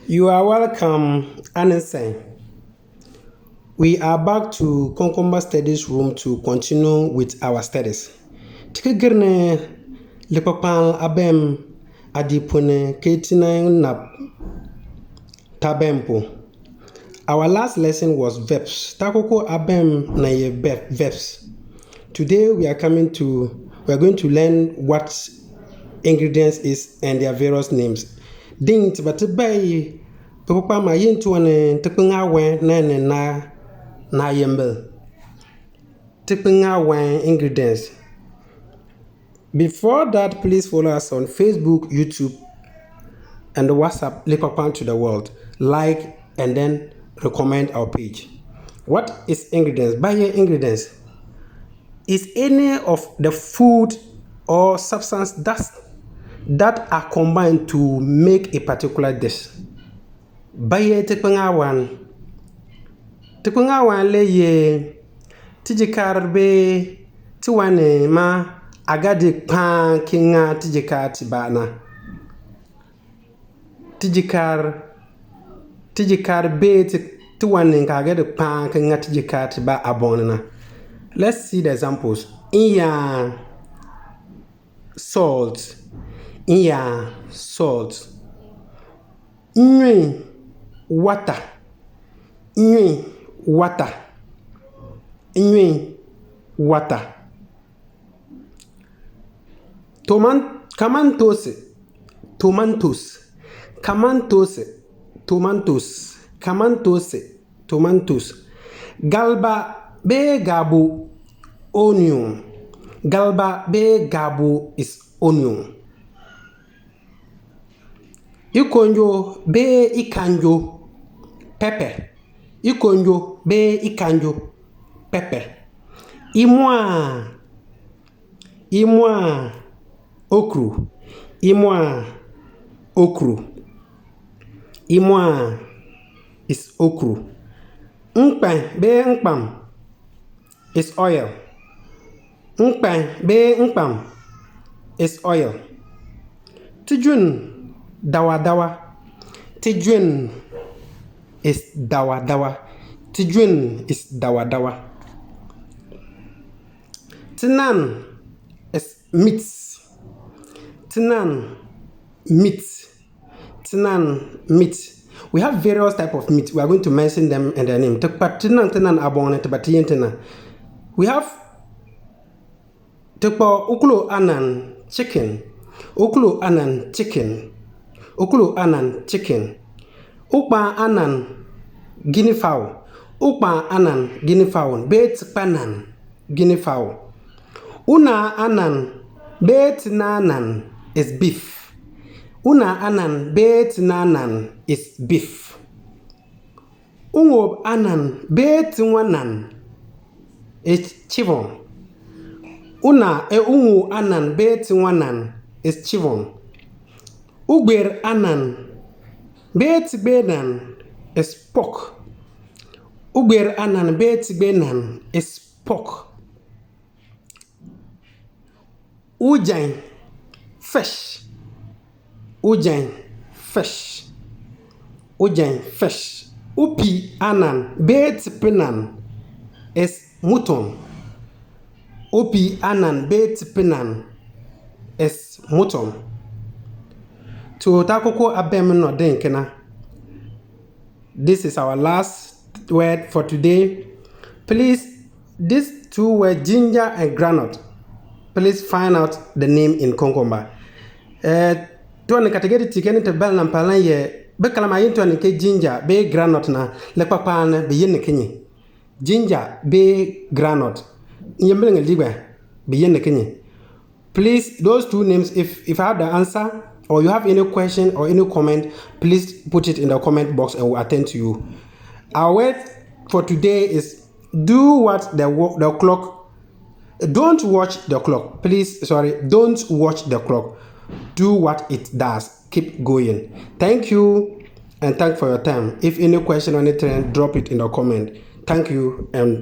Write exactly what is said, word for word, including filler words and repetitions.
You are welcome, Anison. We are back to Konkomba Studies Room to continue with our studies. Ti ki gir ni likpakpal aabim aadii ponn ni ke ti nan nab taabim pu. Our last lesson was verbs. Taakoko aabim nan ye verb, verbs. Today we are coming to, we are going to learn what ingredients is and their various names. Din ti ba ti bai bi kpakpam aa yin tiwan ni tikpiŋaawan nan ni naa naa yimbil. Tikpiŋaawan ingredients. Before that, please follow us on Facebook, YouTube, and WhatsApp, Likpakpan to the World. Like and then recommend our page. What is ingredients? By your ingredients is any of the food or substance that's, that are combined to make a particular dish. Ba ye tikpiŋaawan? Tikpiŋaawan le ye tijikaar bee tiwan ni ma aa ga di kpaan ki ŋa tijikaar tibaa na. Tijikaar, tijikaar bee ti, tiwan ni kaa ga di kpaan ki ŋa tijikaar tibaa aaboŋ ni na. Let's see the examples. Nyaan, salt. Nyaan, salt. Nnyun, water. Nnyun, water. Nnyun, water. Toman, kamantoosi, tomatoes. Kamantoosi, tomatoes. Kamantoosi, tomatoes. Galba bee gaabo, onion. Galba bee gaabo is onion. Ikonjo bee ikanjo, pepper. Ikonjo bee ikanjo, pepper. Imwaan, imwaan, okro. Imwaan, okro. Imwaan is okro. Nkpan bee nkpam is oil. Nkpan bee nkpam is oil. Tijunn dawadawa. Tijunn is dawadawa. Tijunn is dawadawa. Tinan is meat. Tinan, meat. Tinan, meat. We have various type of meat. We are going to mention them and their name. Ti kpa tinan, tinan aaboŋ ni, ti ba ti yin tinan. We have, ti kpa uklo anan, chicken. Uklo anan, chicken. Uklo anan, chicken. Ukpaan anan, guinea fowl. Ukpaan anan, guinea fowl. Bee tikpanan, guinea fowl. Unaa anan bee tinaanan is beef. Unaa anan bee tinaanan is beef. Uŋoob anan bee tiŋɔnan is chicken. Unaa, eh, uŋoob anan bee tiŋɔnan is chicken. Ugbeer anan bee tigbeenan is pork. Ugbeer anan bee tigbeenan is pork. Ujan, fish. Ujan, fish. Ujan, fish. Upii anan bee tipinan is mutton. Upii anan bee tipinan is mutton. To, taakoko aabim nɔ din kena. This is our last word for today. Please, these two words, ginger and groundnut. Please find out the name in Konkomba. Eh, tiwan ni ka ti ga di tii ke ni ti bal nan pal na ye, bi kalam aa yin tiwan ni ke ginger bee groundnut na, likpakpaan ni bi yin ni kinye? Ginger bee groundnut. N ye mbilingi ligba, bi yin ni kinye? Please, those two names, if, if I have the answer, or you have any question or any comment, please put it in the comment box and we'll attend to you. Our word for today is do what the, wo- the clock, don't watch the clock. Please, sorry, don't watch the clock. Do what it does. Keep going. Thank you and thank for your time. If any question or anything, drop it in the comment. Thank you and